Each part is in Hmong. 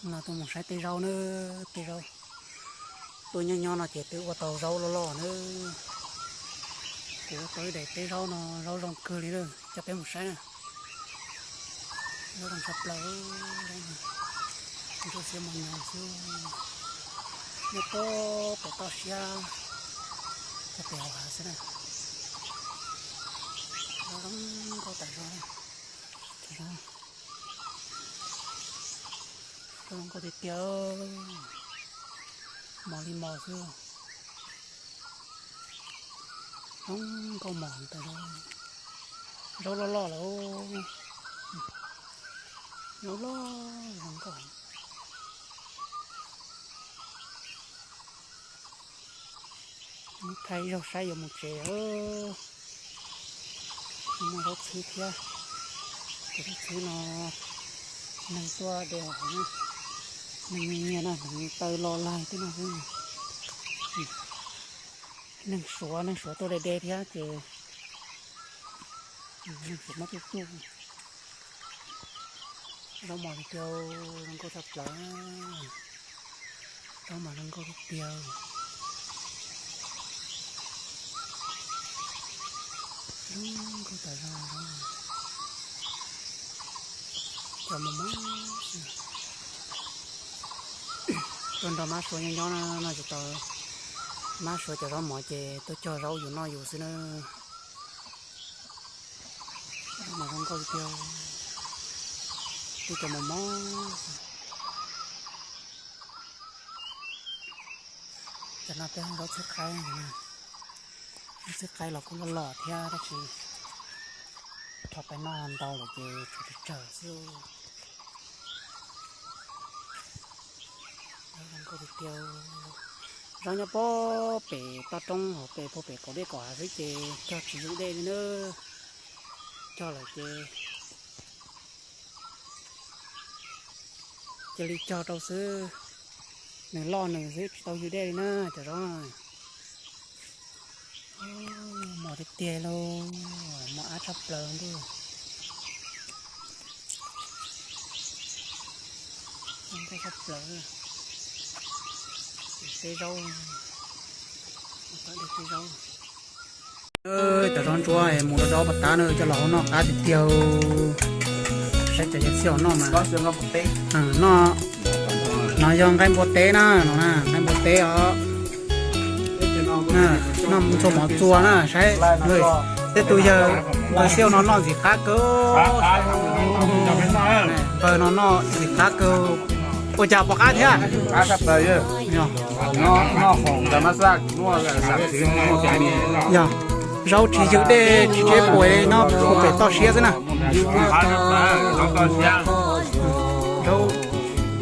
No tuaj mus saib teb zaub na, teb zaub. Tuaj nyob nyob no ces twb ua tau zaub loj loj na. Kuv ua tau ib daim teb zaub no, zaub zoo kawg li na, coj peb mus saib na. Zaub zoo tshaj plaws, zaub no ntsuab xiab mos nyoos xwb. Nyob puag pem toj siab, puag pem hauv hav xwb na. Zaub zoo nkauj tas zog na. Zaub zoo nkauj tiag tiag, mos li mos xwb. Zoo nkauj mos tas zog. Zaub loj loj lawm. Zaub loj zoo nkauj. Thaij ib zaug saib yuav mus tsev. Muaj zaub txhwb thiab. Cov zaub txhwb no neeg tuaj de, neeg nyiag nyiag no, neeg taw los laig tej no xwb. Neeg Suav, neeg Suav tuaj de de thiab ces neeg Suav muab tuj tuj. Zaub mos tiag tiag, zoo nkauj tshaj plaws. Zaub mos zoo nkauj tiag tiag. Zoo nkauj tas zog. Cov mos mos. Tuaj nrog mab suav nyob nyob no tsis tau, mab suav cov zaub mos ces tuaj cog zaub yus noj yus xwb na. Zaub mos zoo nkauj tiag, twb cov mos mos. Cov no peb hu zaub txhwb qaib, zaub txhwb qaib los kuj loj loj thiab tab sis rho peb noj ntau lawm ces tshuav tsawg tsawg xwb. Zaub zoo nkauj tiag tiag. Zaub nyob puag pem toj roob hauv pes puag pem kaum dej kaum hav xwb ces cog tsis yug dej li na. Cog lawm ces cia li cog rau xwb, nws loj nws xwb tsis tau yug dej li na cov zaub. Mos tiag tiag lauj, mos ab tshaj plaws ntuj. Tshaj plaws. Teb zaub, teb zaub. Cov zaub ntsuab mus rau zaub pas tab na, coj los hau noj qab tiag tiag. Saib cov yawg txhiaj noj mas. No yog nqaij npua teb na, no na, nqaij npua teb os. Noj ntxhua mov txua na, saib. Tej tus yawg npawg Xiauj no noj ntxim qab kawg. Npawg no noj ntxim qab kawg. Ua cas pom qab thiab? Yog, zaub tsis ywg dej tsis tseb puas nyob puag pem toj siab xwb na. Zaub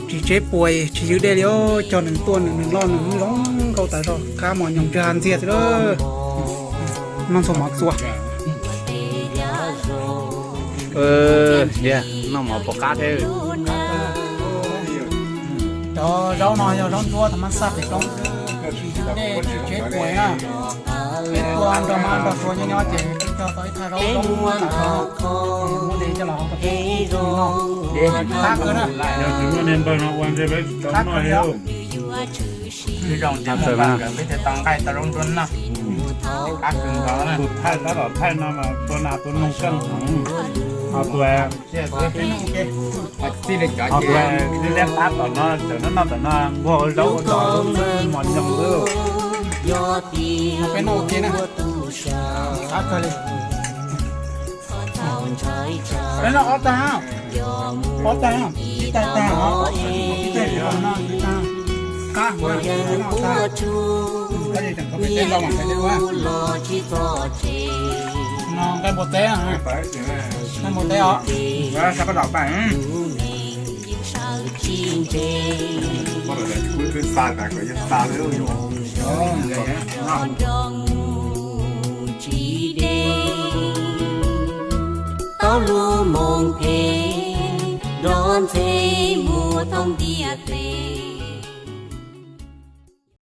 tsis tseb puas tsis ywg dej li, cog nws tuaj nws loj nws zoo nkauj tas zog, qab mos nyoos tsw ha ntxiag xwb lawm. Noj ntxhua mov txua. Noj mov pom qab thiab. Cov zaub no yog zaub ntsuab thaum mab xaj pem roob, tsis ywg dej tsis tseb puas na. Peb tuaj nrog mab nrog suav nyob nyob ces peb cog tau ib thaj zaub zoo tas zog, muab de coj los hau rau peb noj. Qab kawg na. Qab kawg li os. Peb tau nqaij tau zaub ntsuab noj. Qab kawg nkaus na. Tus thaij tab tom thaij no mas tua nas tua noog kawg heev. Ho tus, ho tus liab liab qab tom no, cov noj noj tom no nquag zaub ua tau mos nyoos xwb. Peb noj ua ke na. Qab kawg li. Peb noj ob tag, ob tag, ib tag tag os, ib tag tag, qab heev na, peb noj ob tag. No nqaij npua teb, nqaij npua teb os. Tau lub moos phem nrov ntxhe mus thoob ntiaj teb.